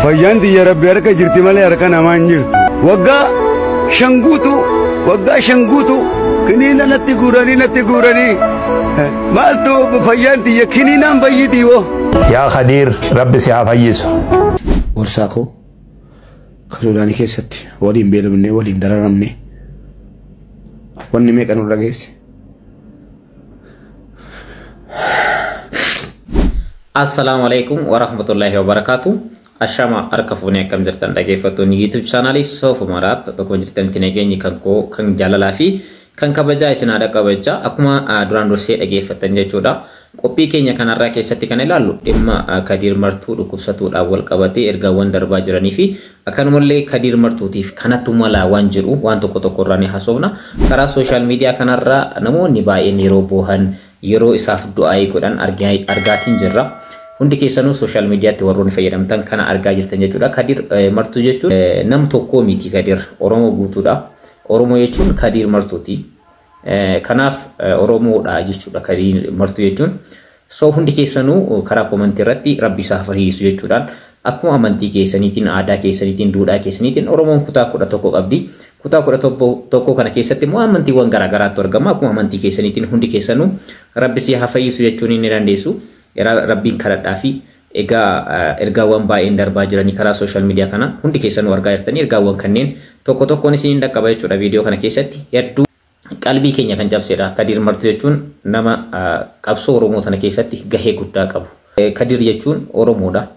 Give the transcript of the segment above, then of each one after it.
Fayyaan tiyya Rabbi harka jirti malee harka namaa hin jirtu. Waggaa shan guutuu, waggaa shan guutuu kiniina natti guuranii natti guuranii maaltu fayyaan tiyya kiniinaan fayyitii woo. Yaa Khadiir, Rabbi si haa fayyisu. Gorsaa koo ka Suudaanii keessatti waliin beelofnee waliin dararamne wanni meeqa nurra geesse. Assalaamu alaikum warahmatullahi wabarakatuh. Ashama harka fuunee, akkam jirtan dhaggeeffattoonni YouTube chaanaalii Soofuma Raap? Bakkuma jirtanitti nageenyi kan koo kan jaalalaa fi kan kabajaa isin haadha kabajaa. Akkuma duraan dursee dhaggeeffattan jechuudha. Qophii keenya kanarraa keessatti kan ilaallu dhimma Kadiir Martuu dhukkubsatuudhaan wal qabatee ergaawwan darbaa jiranii fi akkanumallee Kadiir Martuutiif kanattu mala waan jedhu waan tokko tokko irraa ni haasofna. Karaa sooshaal miidiyaa kanarraa namoonni baay'een yeroo boohan, yeroo isaaf du'aayii godhan argaatiin jirra. Hundi keessanuu sooshaal miidiyaatti warroonni fayyadamtan kana argaa jirtan jechuudha. Kadiir Martuu jechuun nam tokkoo miti, Kadiir Oromoo guutuudha. Oromoo jechuun Kadiir Martuuti. Kanaaf Oromoodha jechuudha Kadiir Martuu jechuun. So hundi keessanuu karaa komantii irratti Rabbi isaa fayyisu jechuudhaan, akkuma amantii keessaniitiin, aadaa keessaniitiin, duudhaa keessaniitiin Oromoon kutaa 11 qabdi. Kutaa 11 kana keessatti immoo amantiiwwan garaagaraatu argama. Akkuma amantii keessaniitiin hundi keessanuu Rabbi si haa fayyisu jechuun ni dandeessu. Rabbiin kadhadhaa fi egaa ergaawwan baay'een darbaa jiranii karaa sooshaal miidiyaa kana hundi keessanuu argaa jirtanii, ergaawwan kanneen tokko tokkoon isiniin dhaqqaba jechuudha viidiyoo kana keessatti. Hedduu qalbii keenya kan cabsedha. Kadiir Martuu jechuun nama qabsoo Oromoo tana keessatti gahee guddaa qabu. Kadiir jechuun Oromoodha.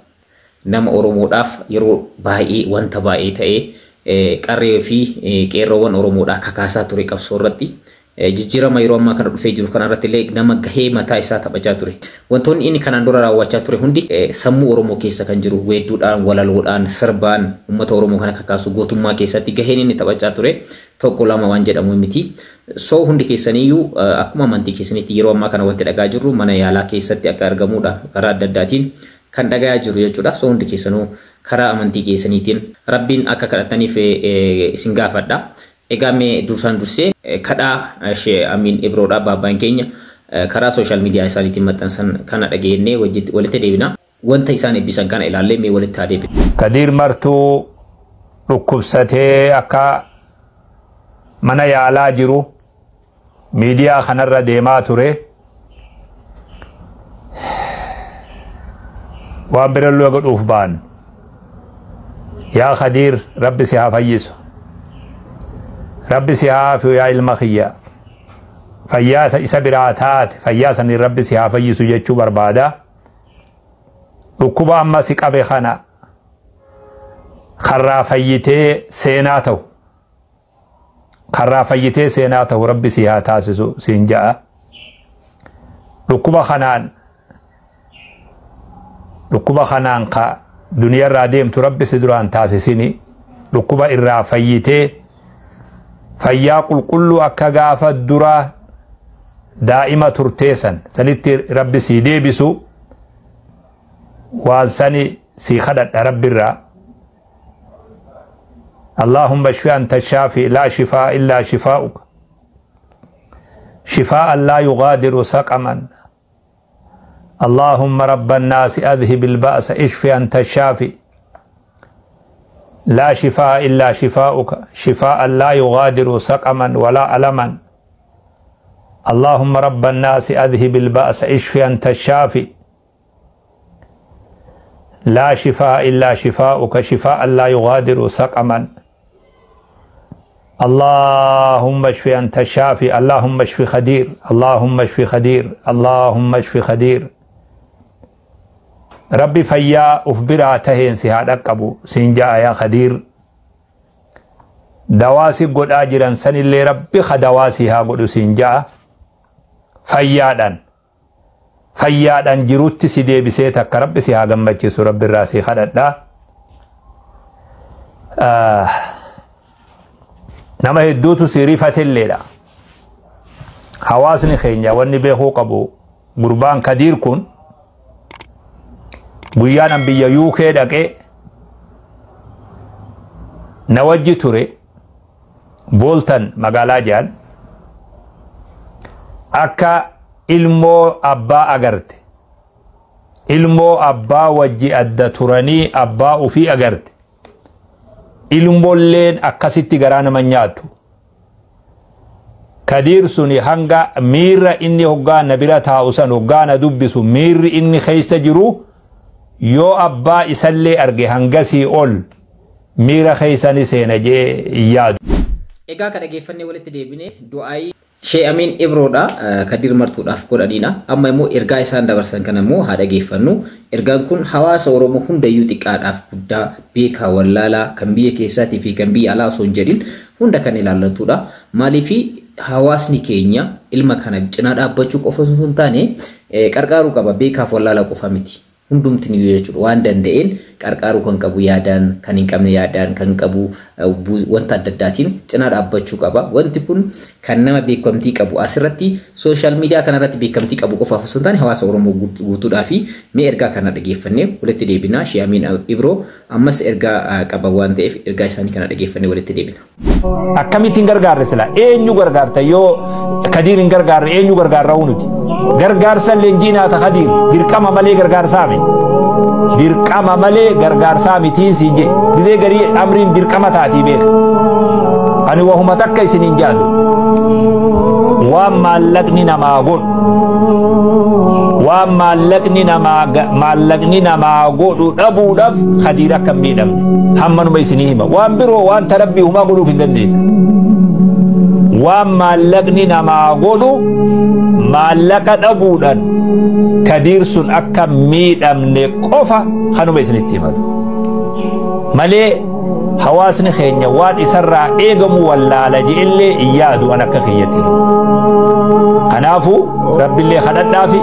Nama Oromoodhaaf yeroo baay'ee wanta baay'ee ta'ee qarree fi qeerroowwan Oromoodhaa kakaasaa ture qabsoo irratti. Jijjiirama yeroo ammaa kana dhufee jiru kana irratti illee nama gahee mataa isaa taphachaa ture. Wantoonni inni kanaan dura raawwachaa ture hundi sammuu Oromoo keessa kan jiru, weedduudhaan, walaloodhaan, sirbaan uummata Oromoo kana kakaasu, gootummaa keessatti gaheen inni taphachaa ture tokko lama waan jedhamu miti. So hundi keessaniyyuu akkuma amantii keessanitti yeroo ammaa kana wanti dhagaa jirru mana yaalaa keessatti akka argamudha karaa adda addaatiin kan dhagayaa jiru jechuudha. So hundi keessanuu karaa amantii keessaniitiin Rabbiin akka kadhataniif isin gaafadha. Egaa mee dursaan dursee kadhaa Shee Amiin Ibroodhaa baabbaan keenya karaa sooshaal miidiyaa isaaniitiin maxxansan kana dhageenyee walitti deebina. Wanta isaan eebbisan kana ilaallee mee walitti haa deebinu. Kadiir Martuu dhukkubsatee akka mana yaalaa jiru miidiyaa kanarra deemaa ture. Waan birallee godhuuf ba'an. Yaa Khadiir, Rabbi si haa fayyisu. Rabbi si haa afiyu yaa ilma kiyya. Fayyaa isa biraa taate, fayyaa saniin Rabbi si haa fayyisu jechuu barbaada. Dhukkuba amma si qabe kana karraa fayyitee seenaa ta'u. Karraa fayyitee seenaa ta'u Rabbi si haa taasisu siin ja'a. Dhukkuba kanaan ka duniyarraa deemtu Rabbi si duraan taasisini. Dhukkuba irraa fayyitee fayyaa qulqulluu akka gaafa dura daa'ima turteessan sanitti Rabbi sii deebisu, waan sani sii kadhadha Rabbirraa. اللهم اشف أنت الشافي لا شفاء إلا شفاؤك شفاء لا يغادر سقما. اللهم رب الناس أذهب البأس اشف أنت الشافي لا شفاء إلا شفاؤك شفاء لا يغادر سقما ولا ألما. اللهم رب الناس أذهب البأس اشف أنت الشافي لا شفاء إلا شفاؤك شفاء لا يغادر سقما. اللهم اشف أنت الشافي. اللهم اشف خدير، اللهم اشف خدير، اللهم اشف خدير. Rabbi fayyaa uf biraa taheen si haa dhaqqabu siin ja'a yaa Khadiir. Dawaa si godhaa jiran sanillee Rabbi ka dawaa si haa godhu siin ja'a. Fayyaadhaan jirutti si deebisee takka Rabbi si haa gammachiisu Rabbi irraa si kadhadha. Nama hedduutu si rifatelleedha. Hawaasni keenya wanni beekuu qabu, gurbaan Kadiir kun guyyaan an biyya UK dhaqee na wajji ture. Booltan magaalaa jedhan akka ilmoo abbaa agarte Ilmoo abbaa wajji adda turanii abbaa ufii agarte. Ilmoolleen akkasitti garaa nama nyaatu. Kadiir suni hanga miirra inni hoggaa na bira taa'u san hoggaa na dubbisu miirri inni keessa jiru yoo abbaa isallee arge hangasii ol miira keessa ni seena jee yaadu. Egaa ka dhageeffannee walitti deebine du'aayii Shee Amiin Ibroodha Kadiir Martuudhaaf godhaniidha. Amma immoo ergaa isaan dabarsan kana immoo haa dhageeffannu. Ergaan kun hawaasa Oromoo hundayyuu xiqqaadhaaf guddaa beekaa wallaalaa kan biyya keessaatii fi kan biyya alaa osoo hin jedhin hunda kan ilaallatudha. Maaliif hawaasni keenya ilma kana cinaa dhaabbachuu qofa osoo hin taane qarqaaruu qaba beekaaf wallaalaa qofa miti. Hundumti ni jechuudha waan danda'een qarqaaruu kan qabu yaadaan kan hin qabne yaadaan kan qabu wanta adda addaatiin cinaa dhaabbachuu qaba. Wanti kun kan nama beekamtii qabu asirratti sooshaal miidiyaa kanarratti beekamtii qabu qofaaf osoo hin taane hawaasa Oromoo guutuudhaa fi mee ergaa kana dhageeffannee walitti deebina. Shee Amiin Ibroo ammas ergaa qaba waan ta'eef ergaa isaanii kana dhageeffannee walitti deebina. Akkamittiin gargaarre sila eenyu gargaarta yoo Kadiir hin gargaarre eenyu gargaarra nuti? Gargaarsa leenjiinaa ta Kadiir dirqama malee gargaarsaa miti. Dirqama malee gargaarsaa mitiin siin jee gizee garii amriin dirqama taatii beeka. Ani wahuma takka isiniin jaadu. Waan maallaqni namaa godhu waan maallaqni namaa godhu dhabuudhaaf Kadiir akka hin miidhamne hammanuma isinii hima. Waan biroo waan tarabbii humaa godhuuf hin dandeessa. Waan maallaqni namaa godhu maallaqa dhabuudhaan Kadiir sun akka miidhamne qofa kanuma isinitti himatu. Malee hawaasni keenya waan isarraa eegamu wallaala je'ellee hin yaadu an akka kiyyatti. Kanaafuu Rabbillee kadhadhaafi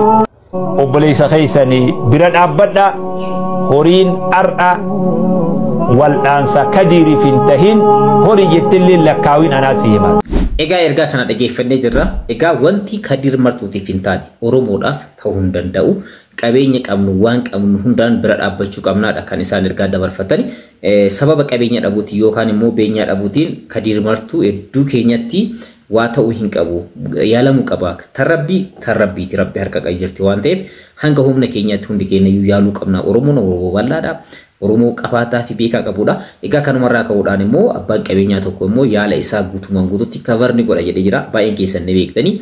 obboleessa keessanii bira dhaabbadhaa horiin har'a wal'aansa Kadiiriif hin tahin horii jettillee lakkaawin anaa si hima. Egaa ergaa kana dhageeffannee jirra. Egaa wanti Kadiir Martuutiif hin taane Oromoodhaaf ta'uu hin danda'u. Qabeenya qabnu waan qabnu hundaan bira dhaabbachuu qabnaadha kan isaan ergaa dabarfatani. Sababa qabeenya dhabuutiin yookaan immoo beenyaa dhabuutiin Kadiir Martuu hedduu keenyatti waa ta'uu hin qabu. Yaalamuu qaba. Tarrabbii tarrabbiiti rabbi harka qajeelti waan ta'eef hanga humna keenyaatti hundi keenya iyyuu yaaluu qabna. Oromoon Oromoo bal'aadha. Oromoo qabaataa fi beekaa qabudha. Egaa kanumarraa ka'uudhaan immoo abbaan qabeenyaa tokko immoo yaala isaa guutumaan guututti kavar ni godha jedhee jira. Baay'een keessan ni beektanii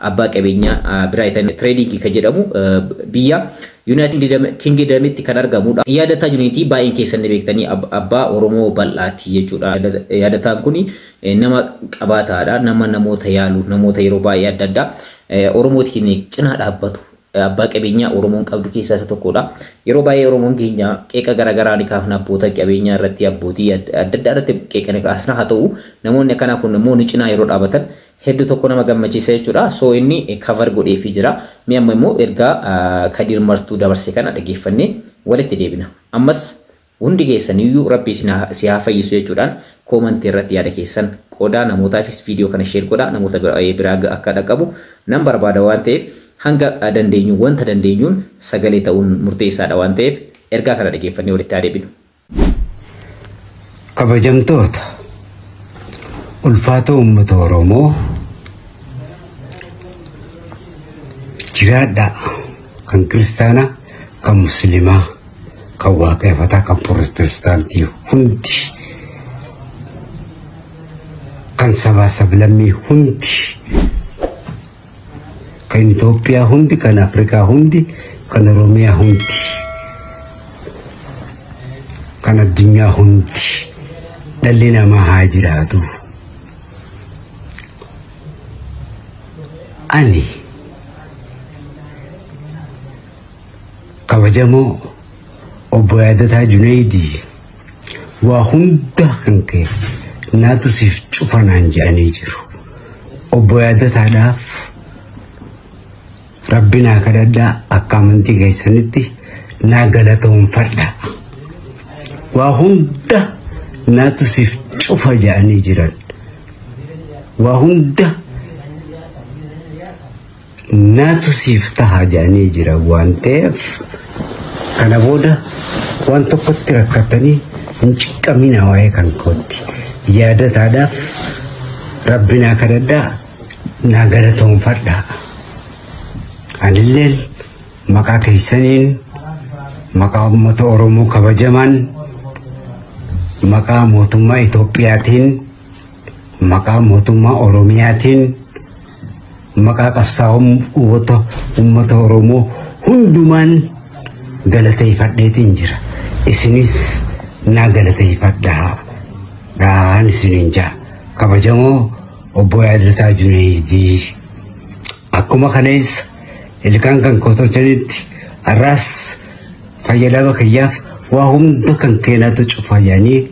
abbaa qabeenyaa Biraayiten Tireedingii kan jedhamu biyya Yuunaayitid Kingidamitti kan argamudha. Yaadataa Yuunitii baay'een keessan ni beektanii abbaa Oromoo bal'aati jechuudha. Yaadataan kun nama qabaataadha. Nama namoota yaalu namoota yeroo baay'ee adda addaa Oromootiin cinaa dhaabbatu. Abbaa qabeenyaa Oromoon qabdu keessaa isa tokkodha. Yeroo baay'ee Oromoon keenya qeeqa garaagaraa ni kaafna abboota qabeenyaa irratti abbootii adda addaa irratti qeeqa ni kaasna haa ta'u namoonni akkanaa kun immoo ni cinaa yeroo dhaabatan hedduu tokko nama gammachiisa jechuudha. So inni cover godheefii jira. Mee amma immoo ergaa Kadiir Martuu dabarse kana dhageeffannee walitti deebina. Ammas hundi keessaniyyuu Rabbi si haa fayyisu jechuudhaan koomantii irratti yaada keessan qoodaa namootaafis viidiyoo kana sheer godhaa namoota biraa akka dhaqqabu nan barbaada waan ta'eef hanga dandeenyu wanta dandeenyuun sagalee ta'uun murteessaadha waan ta'eef ergaa kana dhageeffannee walitti haa deebinu. Kabajamtoota ulfaata uummata Oromoo jiraadhaa kan kiristaanaa kan musliimaa kan waaqeffataa kan pirootestaantii hundi kan sabaa sablammii hundi kan Itoophiyaa hundi kan Afrikaa hundi kan Oromiyaa hundi kan addunyaa hundi dhalli namaa haa jiraatu. Ani kabajamoo obbo Yaadataa Junaydii waa hunda kan ka'e naatu siif cufanaan jedhanii jiru. Obbo Yaadataadhaaf Rabbi naa kadhadhaa akka amantii keessanitti naa galatoonfadha. Waa hunda naatu siif cufa jedhanii jiran. Waa hunda naatu siif taha jedhanii jiran waan ta'eef kana booda waan tokkotti rakkatanii hin ciqqamina waa'ee kan kootti. Yaadataadhaaf Rabbi naa kadhadhaa naa galatoonfadha. Anilleen maqaa keessaniin Maqaa uummata Oromoo kabajamaan, maqaa mootummaa Itoophiyaatiin, maqaa mootummaa Oromiyaatiin, maqaa qabsaa'ota uummata Oromoo hundumaan galateeffadheetiin jira. Isinis naa galateeffadhaa. Dhaan isiniin jaa. Kabajamoo obbo Yaadataa Junaydii. Akkuma kaleessa ilkaan kan koo tolchanitti har'aas fayyadama kiyyaaf waa hunda kan keenatu cufayanii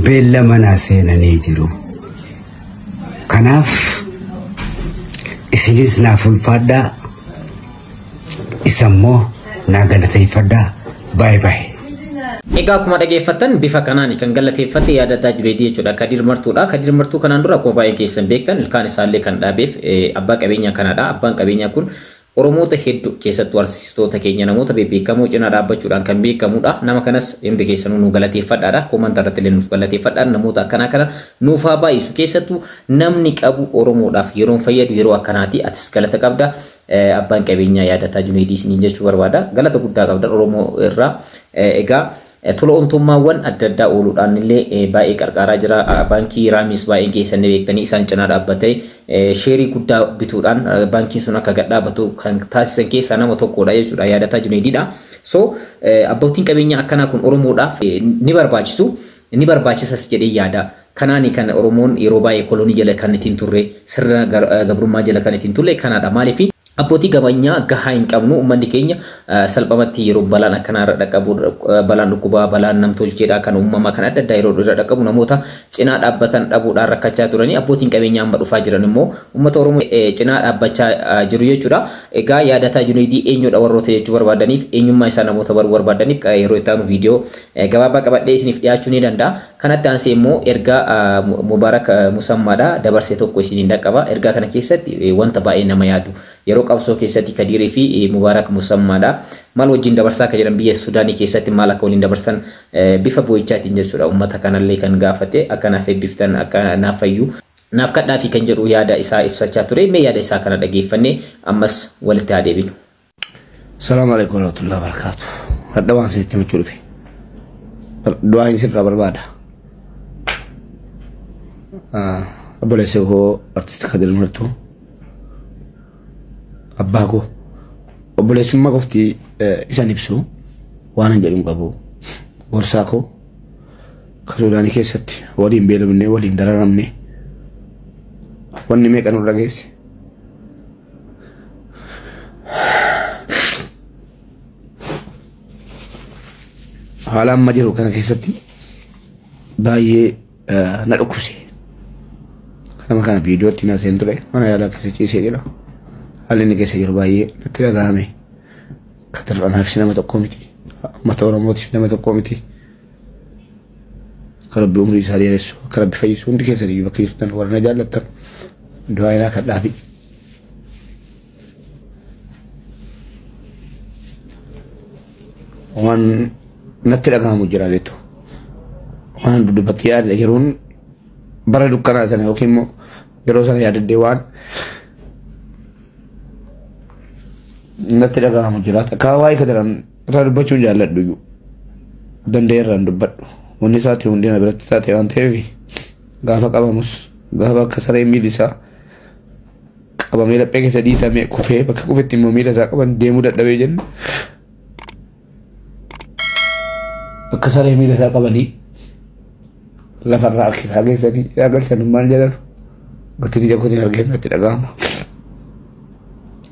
beellama naa seenanii jiru. Kanaaf isinis naaf ulfaadhaa, isa immoo naa galateeffadhaa. Baay'ee baay'ee. Egaa akkuma dhageeffattan bifa kanaan kan galateeffate Yaadataa Junaydii jechuudha. Kadir Martuudha. Kadir Martuu kanaan dura akkuma baay'een keessan beektan ilkaan isaallee kan dhaabeef abbaa qabeenyaa kanadha. Abbaan qabeenyaa kun Oromoota hedduu keessattuu artistoota keenya namoota bebbeekamoo cinaa dhaabbachuudhaan kan beekamudha. Nama kanas hundi keessanuu nu galateeffadhaadha. Koomantaa irratti illee nuuf galateeffadhaa. Namoota akkanaa kana nuuf haa baay'isu. Keessattuu namni qabu Oromoodhaaf yeroon fayyadu yeroo akkanaati. Atis galata qabda. Abbaan qabeenyaa Yaadataa Junaydii isiniin jechuu barbaada. Galata guddaa qabda Oromoo irraa. Egaa tola ooltummaawwan adda addaa ooluudhaan illee baay'ee qarqaaraa jira. Baankii Raamis baay'een keessan beektanii isaan cinaa dhaabbatee sheerii guddaa bituudhaan baankiin sun akka gad dhaabbatu kan taasisan keessaa nama tokkodha jechuudha. Yaadataa Junaydiidha. So abbootiin qabeenyaa akkanaa kun Oromoodhaaf ni barbaachisu. Ni barbaachisas jedhee yaada. Kanaani kan Oromoon yeroo baay'ee kolonii jala kan ittiin turre, sirna gabrummaa jala kan ittiin turre kanaadha. Maaliif abbootii qabeenyaa gahaa hin qabnu, uummanni keenya salphumatti yeroo balaan akkanaa irra dhaqqabu, balaan dhukkubaa, balaan namtolcheedha, kan uumamaa kan adda addaa yeroo irra dhaqqabu namoota cinaa dhaabbatan dhabuudhaan rakkachaa turanii, abbootiin qabeenyaa amma dhufaa jiran immoo uummata Oromoo cinaa dhaabbachaa jiru jechuudha. Egaa Yaadataa Junaydii eenyudha warroota jechuu barbaadaniif, eenyummaa isaa namoota baruu barbaadaniif yeroo itti aanu viidiyoo gabaabaa qabadhee isiniif dhiyaachuu ni danda'a. Kanatti aansee immoo ergaa Mubaarak Musammaadha dabarsee tokko isiniin dhaqqaba. Ergaa kana keessatti wanta baay'ee nama yaadu yeroo qabsoo keessatti Kadirii fi Mubaarak Musammaadha. Maal wajjin dabarsaa akka jiran, biyya Sudaanii keessatti maal akka waliin dabarsan bifa boo'ichaatiin jechuudha. Uummata kanallee kan gaafate akka naaf eebbiftan, akka naaf fayyu naaf kadhaa fi kan jedhu yaada isaa ibsachaa ture. Mee yaada isaa kana dhageeffannee ammas walitti haa deebinu. Salaamu alaikum warahmatullahi wabarakatuh. Hadha waan isinitti himachuu dhufe. Du'aan isinirraa barbaada. Obboleessa koo artist Kadir Martuu, abbaa koo, obboleessummaa qofti isan ibsu waan hin jedhu hin qabu. Gorsaa koo kan Suudaanii keessatti waliin beelofnee waliin dararamne wanni meeqa nurra geesse. Haala amma jiru kana keessatti baay'ee na dhukkubse. Kanama kana viidiyootti na seen ture, mana yaalaa keessa ciisee jira. Haalli inni keessa jiru baay'ee natti dhagahame. Kadir anaafis nama tokko miti. Uummata Oromootiif nama tokko miti. Akka Rabbi umrii isaa dheeressu, akka Rabbi fayyisu, hundi keessan iyyuu bakka jirtan warra na jaallattan du'aa ilaa kadhaafi. Waan natti dhagahamu jira beektu. Waan dubbatti yaada yeroon bara dukkanaa sana yookiin immoo yeroo sana yaadadde waan natti dhagahamu jira. Takkaa waa'ee Kadiran irraa dubbachuun jaalladhu iyyuu. Danda'e irraan dubbadhu. Wanni isaati hundi na biratti taate waan ta'eef gaafa qabamus, gaafa akka saree miilli isaa qabamee laphee keessa dhiitamee kufee, bakka kufetti immoo miila isaa qaban deemuu dadhabee jennu, akka saree miila isaa qabanii lafarraa harkisaa geessanii yaa galchan maal jedhan gatiin ija kootiin argee natti dhaga'ama.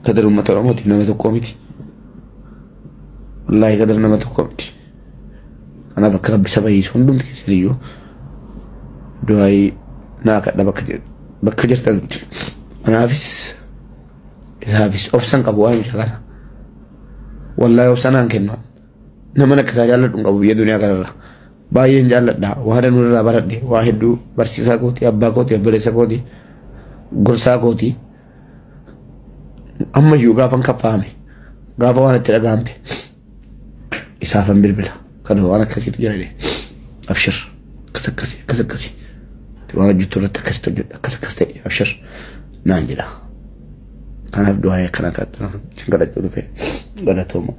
Kadir uummata Oromootiif nama tokko miti. Wallaahi Kadir nama tokko miti. Kanaaf akka Rabbi saba hiisu hundumti keessan iyyuu du'aayii naa kadha bakka jirtanutti. Anaafis isaafis obsan qabu waan mucaa kana. Wallaahi obsa naan kennu. Nama akka isaa jaalladhu hin qabu biyya duniyaa kanarra. Baay'een jaalladha. Waan danuu irraa baradhe waa hedduu, barsiisaa kooti, abbaa kooti, obboleessa kooti, gorsaa kooti. Ammayyuu gaafan kaffaame, gaafa waan itti dhaga'amte isaafan bilbila. Kana waan akkasiitu jira jedhee. Abshir, akkas akkasii, akkas akkasii. Waan hojjettu irratti akkasitti hojjedhu, akkas akkas ta'e, abshir naan jedha. Kanaaf du'aa akkana kadhachuu dhufe, galatooma.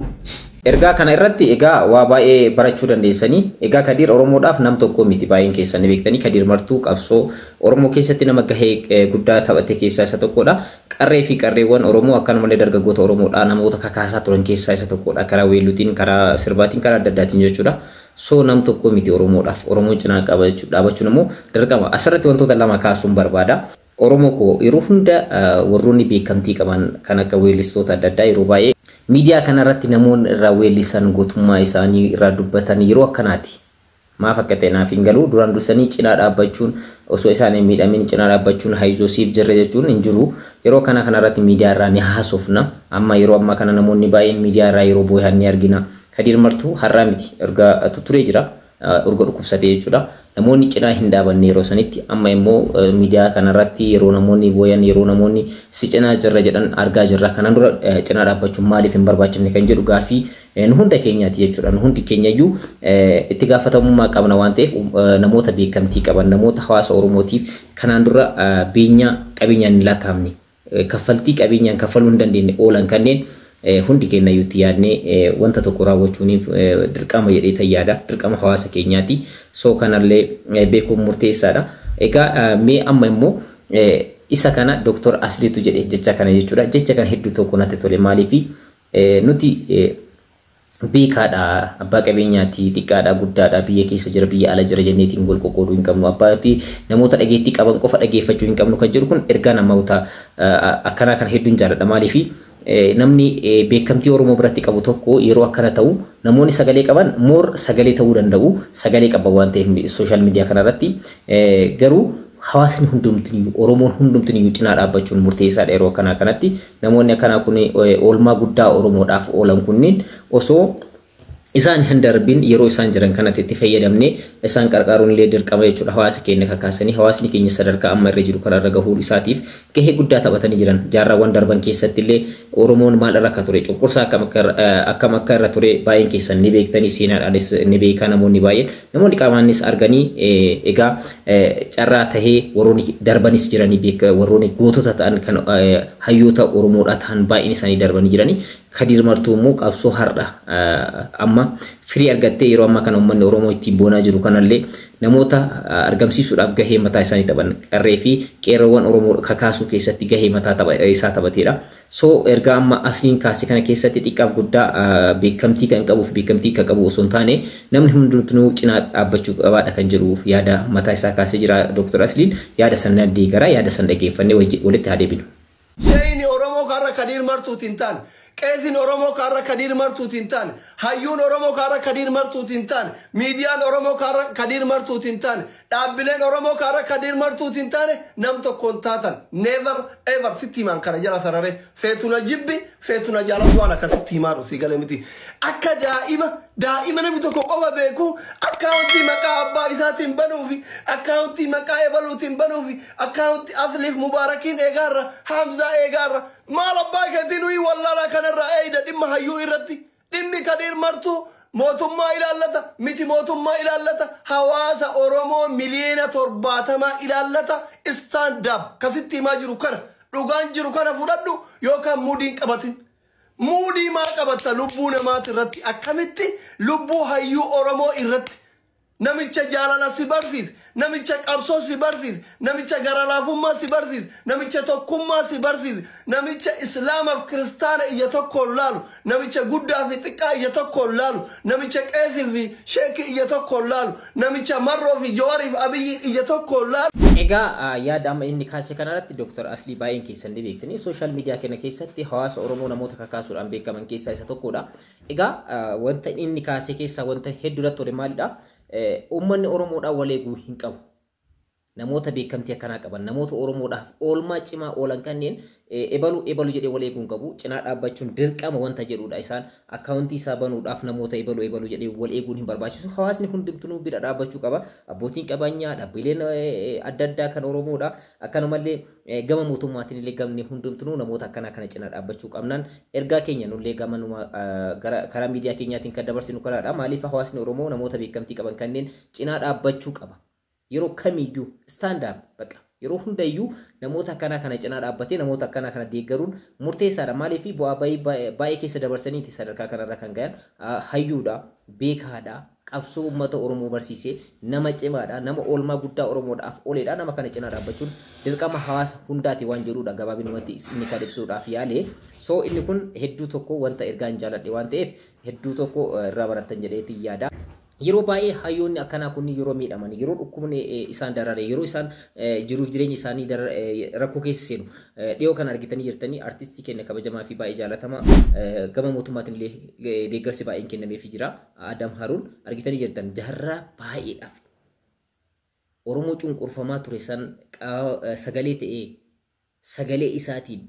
Ergaa kana irratti egaa waa baay'ee barachuu dandeessanii. Egaa Kadiir Oromoodhaaf nam tokko miti, baay'een keessan ni beektanii. Kadiir Martuu qabsoo Oromoo keessatti nama gahee guddaa taphate keessaa isa tokkodha. Qarree fi qarreewwan Oromoo akkanumallee dargaggoota Oromoodhaa namoota kakaasaa turan keessaa isa tokkodha. Karaa weelluutiin, karaa sirbaatiin, karaa adda addaatiin jechuudha. So nam tokko miti Oromoodhaaf. Oromoon cinaa qaba jechuudha. Dhaabachuun immoo dirqama. Asirratti wantoota lama kaasuun barbaada. Oromoo koo yeroo hunda warroonni beekamtii qaban kan akka weellistoota adda addaa yeroo baay'ee miidiyaa kanarratti namoonni irraa weellisan, gootummaa isaanii irraa dubbatan yeroo akkanaati. Maaf akka ta'e naaf hin galu. Duraan dursanii cinaa dhaabbachuun, osoo isaan hin miidhamin cinaa dhaabbachuun, hayizoo siif jirre jechuun hin jiru. Yeroo kana kanarratti miidiyaa irraa ni haasofna. Amma yeroo ammaa kana namoonni baay'een miidiyaa irraa yeroo boo'an ni argina. Kadiir Martuu har'aa miti, erga turee jira. Urga dhukkubsatee jechuudha. Namoonni cinaa hin dhaabanne yeroo sanitti. Amma immoo miidiyaa kanarratti yeroo namoonni booyan, yeroo namoonni si cinaa jirra jedhan argaa jirra. Kanaan dura cinaa dhaabbachuun maaliif hin barbaachifne kan jedhu gaafii nu hunda keenyaati jechuudha. Nu hundi keenyayyuu itti gaafatamummaa qabna waan ta'eef, namoota beekamtii qaban, namoota hawaasa Oromootiif kanaan dura beenyaa qabeenyaan hin lakkaa'amne, kaffaltii qabeenyaan kaffaluu hin dandeenye oolan kanneen hundi keenyayyuu itti yaadnee wanta tokko raawwachuuniif dirqama jedhee tayyaada. Dirqama hawaasa keenyaati. So kanallee beekuun murteessaadha. Egaa mee amma immoo isa kana Dr. Asliitu jedhe jecha kana jechuudha. Jecha kana hedduu tokko natti tole. Maaliifi nuti beekaadha, abbaa qabeenyaati, xiqqaadha, guddaadha, biyya keessa jira, biyya ala jira jenneetiin wal qoqqooduu hin qabnu. Abbaatii namoota dhageettii qaban qofa dhageeffachuu hin qabnu kan jedhu kun ergaa namoota akkanaa kana hedduun jaalladha. Maaliifi namni beekamtii Oromoo biratti qabu tokko yeroo akkana ta'u namoonni sagalee qaban moor sagalee ta'uu danda'u, sagalee qaban waan ta'eef sooshaal miidiyaa kanarratti, garuu hawaasni hundumtiniyyuu, Oromoon hundumtiniyyuu cinaa dhaabbachuun murteessaadha. Yeroo akkanaa kanatti namoonni akkanaa kun oolmaa guddaa Oromoodhaaf oolan kunniin osoo isaan hin darbin yeroo isaan jiran kanatti itti fayyadamnee isaan qarqaaruun illee dirqama jechuudha. Hawaasa keenya kakaasanii hawaasni keenya sadarkaa amma irra jiru kanarra gahuu isaatiif gahee guddaa taphatanii jiran. Jaarraawwan darban keessatti illee Oromoon maal irra akka ture, cunqursaa akkam akka irra ture baay'een keessan ni beektanii, seenaadhaanis ni beekaa namoonni baay'een, namoonni qaamaanis arganii. Egaa carraa tahee warroonni darbanis jiranii beeka, warroonni gootota ta'an kan hayyoota Oromoodhaa ta'an baay'een isaanii darbanii jiranii. Kadiir Martuu immoo qabsoo har'a amma firii argattee yeroo ammaa kana uummanni Oromoo ittiin boonaa jiru kanallee namoota argamsiisuudhaaf gahee mataa isaanii taphan, qarree fi qeerroowwan Oromoo kakaasuu keessatti gahee mataa isaa taphateedha. So ergaa amma Asliin kaase kana keessatti xiqqaaf guddaa, beekamtii kan qabuuf beekamtii kan qabu osoo hin taane namni hundumtuu cinaa dhaabbachuu qabaadha kan jedhu yaada mataa isaa kaasee jira Dr. Asliin. Yaada sana deeggaraa, yaada sana dhageeffannee walitti haa deebinu. Sheeyini Oromoo kaarra Kadiir Martuutiin taane, qeesiin Oromoo kaarra Kadiir Martuutiin taane, hayyuun Oromoo kaarra Kadiir Martuutiin taane, miidiyaan Oromoo kaarra Kadiir Martuutiin taane, dhaabbileen Oromoo kaarra Kadiir Martuutiin taane nam tokkoon taatan. Never ever sitti himaan kana jala sararee, feetuna jibbi feetuna jaalatu waan akkasitti himaa dhufu galee miti. Akka daa'ima namni tokko qofa beeku akkaawuntii maqaa abbaa isaatiin banuufi, akkaawuntii maqaa ebaluutiin banuufi, akkaawuntii Asliif Mubaarakiin eegaarra, Hamzaa eegaarra, maal abbaa keetii nuyi wallaalaa kanarraa eeyda. Dhimma hayyuu irratti dhimmi Kadiir Martuu mootummaa ilaallata miti, mootummaa ilaallata, hawaasa Oromoo miliyoona 70 ilaallata. Stand up, kasitti himaa jiru kana, dhugaan jiru kana fudhadhu yookaan muudiin qabatin. Muudii maa qabatta lubbuu namaati irratti? Akkamitti lubbuu hayyuu Oromoo irratti, namicha jaalala si barsiise, namicha qabsoo si barsiise, namicha garalaafummaa si barsiise, namicha tokkummaa si barsiise, namicha islaamaaf kiristaana ija tokkoon laalu, namicha guddaa fi xiqqaa ija tokkoon laalu, namicha qeesii fi sheekii ija tokkoon laalu, namicha Marroo fi Jawaarii fi Abiyyi ija tokkoon laalu. Egaa yaada amma inni kaase kanarratti Dr. Aslii baay'een keessan ni beektanii, sooshaal miidiyaa kana keessatti hawaasa Oromoo namoota kakaasuudhaan beekaman keessaa isa tokkodha. Egaa wanta inni kaase keessaa wanta hedduu irratti ture maalidha? Uummanni Oromoodhaan wal eeguu hin qabu. Namoota beekamtii akkanaa qaban, namoota Oromoodhaaf oolmaa cimaa oolan kanneen ebalu ebalu jedhee wal eeguu hin qabu. Cinaa dhaabbachuun dirqama wanta jedhudha isaan. Akkaawuntii isaa banuudhaaf namoota ebalu ebalu jedhee wal eeguun hin barbaachisu. Hawaasni hundumtuu bira dhaabbachuu qaba. Abbootiin qabeenyaa, dhaabbileen adda addaa kan Oromoodha. Akkanumallee gama mootummaatiin illee gamni hundumtuu namoota akkanaa kana cinaa dhaabbachuu qabnaan ergaa keenya nullee gama karaa miidiyaa keenyaatiin kan dabarsinu kanaadha. Maaliif hawaasni Oromoo namoota beekamtii qaban kanneen cinaa dhaabbachuu qaba. Yeroo kamiyyuu stand up baqa. Yeroo hundayyuu namoota akkanaa kana cinaa dhaabbatee namoota akkanaa kana deeggaruun murteessaadha. Maaliif bu'aa baay'ee keessa dabarsaniiti sadarkaa kanarra kan gahan hayyuudha, beekaadha, qabsoo uummata Oromoo barsiisee nama cimaadha, nama oolmaa guddaa Oromoodhaaf ooledha. Nama kana cinaa dhaabbachuun dirqama hawaasa hundaati waan jedhudha gabaabinumatti inni kan ibsuudhaaf yaale. So inni kun hedduu tokko wanta ergaan jaaladhe waan ta'eef hedduu tokko irraa barattan jedheetti yaada. Yeroo baay'ee hayyoonni akkanaa kun yeroo miidhaman, yeroo dhukkubni isaan darare, yeroo isaan jiruuf jireenya isaanii rakkoo keessa seenu dhiyoo kan argitanii jirtanii artistii keenya kabajamaa fi baay'ee jaalatamaa gama mootummaatiin illee deeggarsi baay'een kennameefii jira. Adam Haruun argitanii jirtan jaarraa baay'eedhaaf Oromoo cunqurfamaa ture san sagalee ta'ee sagalee isaatiin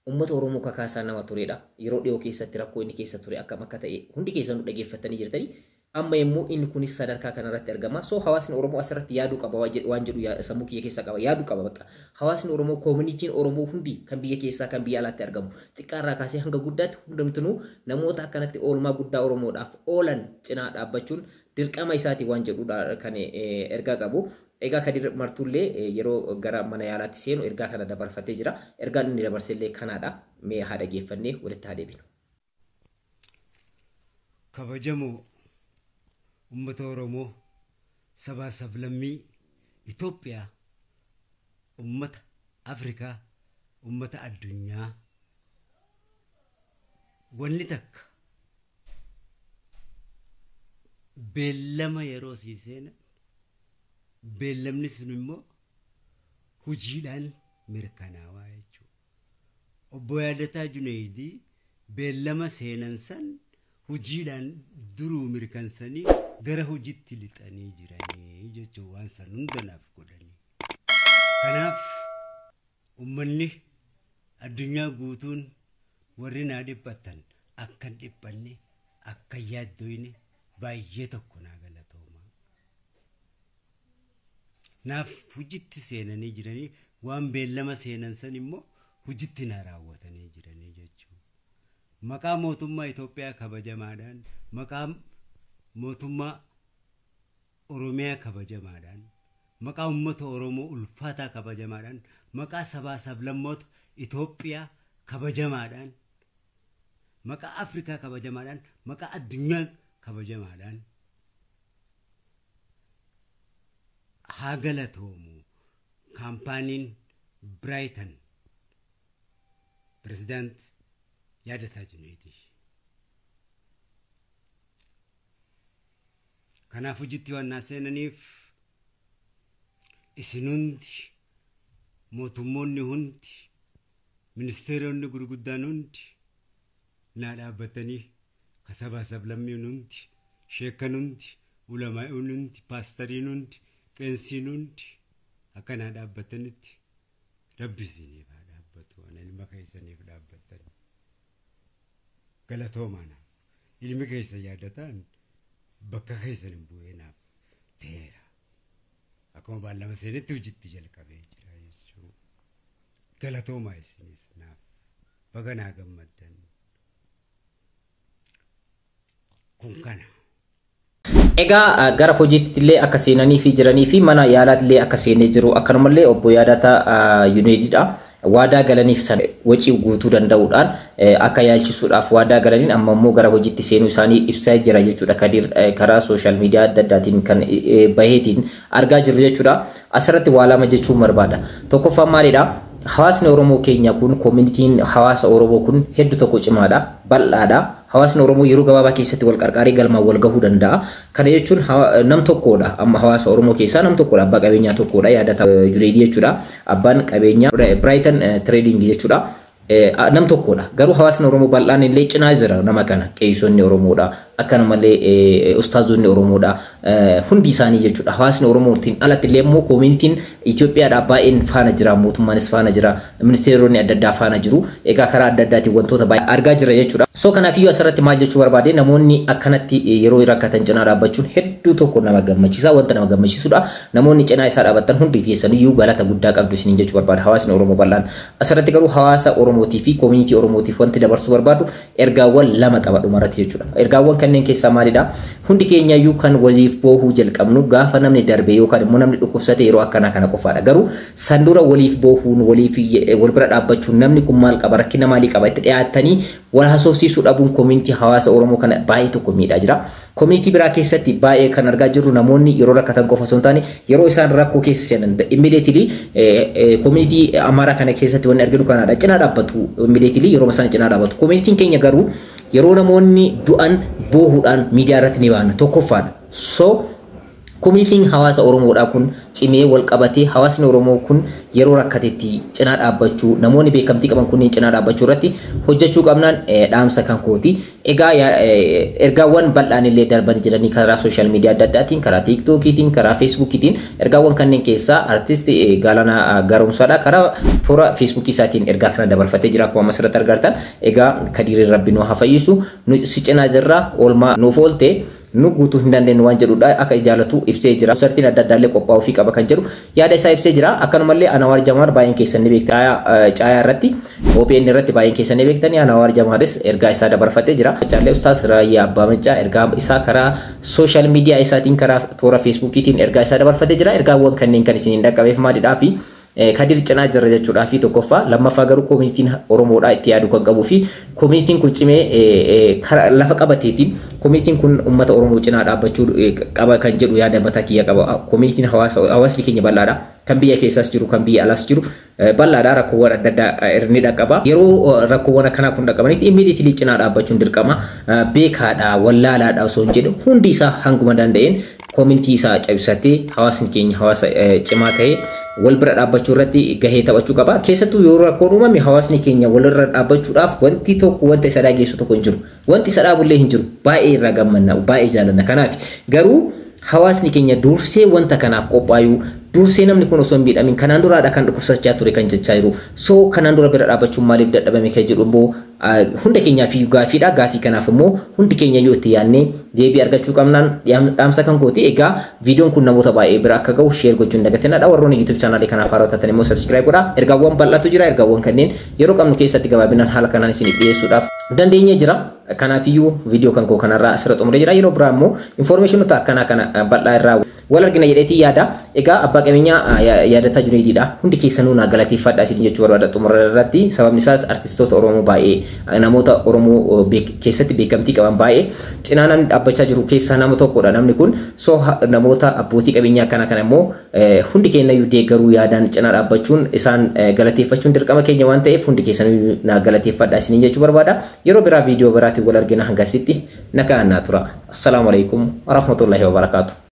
uummata Oromoo kakaasaa nama turedha. Yeroo dhiyoo keessatti rakkoo inni keessa ture akkam akka ta'e hundi keessanuu dhaggeeffatanii jirtanii. Amma immoo inni kunis sadarkaa kanarratti argama. So hawaasni Oromoo asirratti yaaduu qaba waan jedhu sammuu kiyya keessa qaba. Yaaduu qaba bakka. Hawaasni Oromoo koomunitiin Oromoo hundi kan biyya keessaa kan biyya alaatti argamu. Xiqqaarraa kaasee hanga guddaatti hundumtinuu namoota akkanatti oolmaa guddaa Oromoodhaaf oolan cinaa dhaabbachuun dirqama isaati waan jedhudha kan ergaa qabu. Egaa Kadir Martuullee yeroo gara mana yaalaatti seenu ergaa kana dabarfatee jira. Ergaan inni dabarsellee kanaadha. Mee haa dhageeffannee walitti haa deebinu. Kabajamoo uummata Oromoo sabaa sablammii Itoophiyaa, uummata Afrikaa, uummata addunyaa, wanni takka beellama yeroo sii seenan beellamni sun immoo hojiidhaan mirkanaawaa jechuudha. Obbo Yaadataa Junaydii beellama seenan san hojiidhaan duruu mirkansanii gara hojiitti lixanii jiranii jechuun waan san hunda naaf godhanii. Kanaaf uummanni addunyaa guutuun warri naa dhiphattan akka hin dhiphanne akka hin yaaddoyne baay'ee tokko naa galatooma. Naaf hojiitti seenanii jiranii waan beellama seenan san immoo hojiitti naa raawwatanii jiranii jechuudha. Maqaa mootummaa Itoophiyaa kabajamaadhaan, maqaa mootummaa Oromiyaa kabajamaadhaan, maqaa uummata Oromoo ulfaataa kabajamaadhaan, maqaa sabaa sablammoota Itoophiyaa kabajamaadhaan, maqaa Afrikaa kabajamaadhaan, maqaa addunyaa kabajamaadhaan haa galatoomu kaampaaniin Biraaytan pirezidaant Yaadataa Junaydii. Kanaaf hojiitti waan naa seenaniif isin hundi, mootummoonni hundi, ministeeronni gurguddaan hundi naa dhaabbatanii kasabaa sablammiin hundi, sheekan hundi, ulamaa'uun hundi, paastariin hundi, qeensiin hundi akka naa dhaabbatanitti rabbi isiniif haa dhaabbatu. Ana ilma keessaniif dhaabbattan. Galatoomaa naaf. Ilmi keessa yaadataan bakka keessan hin bu'ee naaf ta'eera. Akkuma beellama seenetti hojiitti jalqabee jira jechuudha. Galatoomaa isinis naaf. Baga naa gammaddan. Kun kana. Egaa gara hojiitti illee akka seenanii fi jiranii fi mana yaalaatti illee akka seenee jiru akkanumallee obbo Yaadataa Junaydidha. Waadaa galaniif san wacii guutuu danda'uudhaan akka yaalchisuudhaaf waadaa galaniin amma immoo gara hojiitti seenuu isaanii ibsaa jira jechuudha. Kadir karaa sooshaal miidiyaa adda addaatiin kan baheetiin argaa jirru jechuudha. Asirratti waa lama jechuun barbaada. Tokkoffaan maalidha? Hawaasni Oromoo keenya kun koomunitiin hawaasa Oromoo kun hedduu tokko cimaadha, bal'aadha. Hawaasni Oromoo yeroo gabaabaa keessatti wal qarqaaree galmaan wal gahuu danda'a. Kana jechuun nam tokkodha. Amma hawaasa Oromoo keessaa nam tokkodha. Abbaa qabeenyaa tokkodha. Yaadataa Junaydii jechuudha. Abbaan qabeenyaa Biraaytan Tireeding jechuudha. Nam tokkodha. Garuu hawaasni Oromoo bal'aan illee cinaa jira nama kana. Qeessonni Oromoodha. Akkanumallee ustaazonni Oromoodha. Hundi isaanii jechuudha. Hawaasni Oromootiin alatti illee immoo koomunitiin Itoophiyaadhaa baay'een faana jira. Mootummaanis faana jira. Ministeeronni adda addaa faana jiru. Egaa karaa adda addaatiin wantoota baay'ee argaa jira jechuudha. So kanaafiyyuu asirratti maal jechuu barbaade namoonni akkanatti yeroo rakkatan cinaa dhaabbachuun hedduu tokko nama gammachiisa. Wanta nama gammachiisudha. Namoonni cinaa isaa dhaabbatan hundi keessaniyyuu galata guddaa qabdu isiniin jechuu barbaada. Hawaasni Oromoo bal'aan. Asirratti garuu hawaasa Oromoo Oromootii fi koomunitii Oromootiif wanti dabarsuu barbaadu ergaawwan lama qaba dhumarratti jechuudha. Ergaawwan kanneen keessaa maalidha? Hundi keenyayyuu kan waliif boohuu jalqabnu gaafa namni darbe yookaan immoo namni dhukkubsate yeroo akkanaa kana qofaadha. Garuu san dura waliif boohuun, waliif wal bira dhaabbachuun, namni kun maal qaba, rakkina maalii qaba itti dhiyaatanii wal haasofsiisuu dhabuun koomunitii hawaasa Oromoo kana baay'ee tokko miidhaa jira. Koomunitii biraa keessatti baay'ee kan argaa jirru namoonni yeroo rakkatan qofa osoo hin taane yeroo isaan rakkoo keessa seenan immediately koomunitii Amaaraa kana keessatti wanni arginu kanaadha. Cinaa dhaabbatu, immediately yeroo isaan cinaa dhaabbatu. Koomunitiin keenya garuu yeroo namoonni du'an boohuudhaan miidiyaa irratti ni baana, tokkoffaadha. So koomunitiin hawaasa Oromoodhaa kun cimee wal qabatee, hawaasni Oromoo kun yeroo rakkatetti cinaa dhaabbachuu, namoonni beekamtii qaban kunniin cinaa dhaabbachuu irratti hojjechuu qabnaan dhaamsa kan kooti. Egaa ergaawwan bal'aan illee darban jiranii karaa sooshaal miidiyaa adda addaatiin, karaa tiiktookiitiin, karaa feesbuukiitiin. Ergaawwan kanneen keessaa artist Galaanaa Garoomsaadha. Karaa toora feesbuukii isaatiin ergaa kana dabarfatee jira akkuma asirratti argartan. Egaa Kadiiriin Rabbi nu haa fayyisu, si cinaa jirra, oolmaa nuuf oolte nu guutuu hin dandeenyu waan jedhudha, akka jaalatu ibsee jira. Konsartiin adda addaallee qophaa'uu fi qaba kan jedhu yaada isaa ibsee jira. Akkanumallee Anawaar Jamaar baay'een keessan ni beektan. Caayaa irratti, OBN irratti baay'een keessan ni beektani. Anawaar Jamaaris ergaa isaa dabarfatee jira. Caallee Ustaas Raayyaa Abbaa Maccaa ergaa isaa karaa sooshaal miidiyaa isaatiin, karaa toora feesbuukiitiin ergaa isaa dabarfatee jira. Ergaawwan kanneen kan isiniin dhaqqabeef maalidhaa fi Kadir cinaa jirra jechuudhaa fi tokkoffaa, lammaffaa garuu koomunitiin Oromoodhaa itti yaaduu kan qabuu fi koomunitiin kun cimee lafa qabateetiin koomunitiin kun uummata Oromoo cinaa dhaabbachuu qaba kan jedhu yaada mataa kiyya qaba. Koomunitiin hawaasni keenya bal'aadha. Kan biyya keessaas jiru, kan biyya alaas jiru bal'aadha, rakkoowwan adda addaa ni dhaqqaba. Yeroo rakkoowwan akkanaa kun dhaqqabanitti immediately cinaa dhaabbachuun dirqama. Beekaadha, wallaalaadha osoo hin jedhu hundi isaa hanguma danda'een koomunitii isaa cabsatee hawaasni keenya hawaasa cimaa ta'ee wal bira dhaabbachuu irratti gahee taphachuu qaba. Keessattuu yeroo rakkoon uumame hawaasni keenya walirra dhaabbachuudhaaf wanti tokko wanta isa dhageessu tokko hin jiru. Wanti isa dhaabullee hin jiru. Baay'ee irraa gammanna, baay'ee jaalanna. Kanaaf garuu hawaasni keenya dursee wanta kanaaf qophaa'uu, dursee namni kun osoo hin miidhamin kanaan duraadha kan dhukkubsachaa ture kan jechaa jiru. So kanaan dura bira dhaabbachuun maaliif dadhabame kan jedhu immoo hunda keenyaaf iyyuu gaafiidha. Gaafii kanaaf immoo hundi keenya iyyuu itti yaadnee deebii argachuu qabnaan dhaamsa kan kooti. Egaa viidiyoon kun namoota baay'ee bira akka gahu share gochuun dagatinadha. Warroonni YouTube chaanaalii kanaaf haaraa taatan immoo subscribe godhaa. Ergaawwan bal'aatu jira. Ergaawwan kanneen yeroo qabnu keessatti gabaabinaan haala kanaan isiniif dhiyeessuudhaaf dandeenyee jira. Kanaafiyyuu viidiyoo kan koo kanarraa asirra xumuree jira. Yeroo biraa immoo infoormeeshinoota akkanaa kana bal'aa irraa wal argina jedheetii yaada. Egaa abbaa qabeenyaa Yaadataa Junayidiidha. Hundi keessanuu naa galateeffadha isin jechuu barbaada xumura irratti. Sababni isaas artistoota Oromoo baay'ee, namoota Oromoo keessatti beekamtii qaban baay'ee cinaa namni dhaabbachaa jiru keessaa nama tokkodha namni kun. So namoota abbootii qabeenyaa akkana kana immoo hundi keenyayyuu deeggaruu, yaadaan cinaa dhaabbachuun, isaan galateeffachuun dirqama keenya waan ta'eef hundi keessanuu naa galateeffadha isiniin jechuu barbaada. Yeroo biraa viidiyoo biraatiin wal argina, hangasitti nagaan naa tura. Assalaamu alaikum warahmatullahi wabarakaatuh.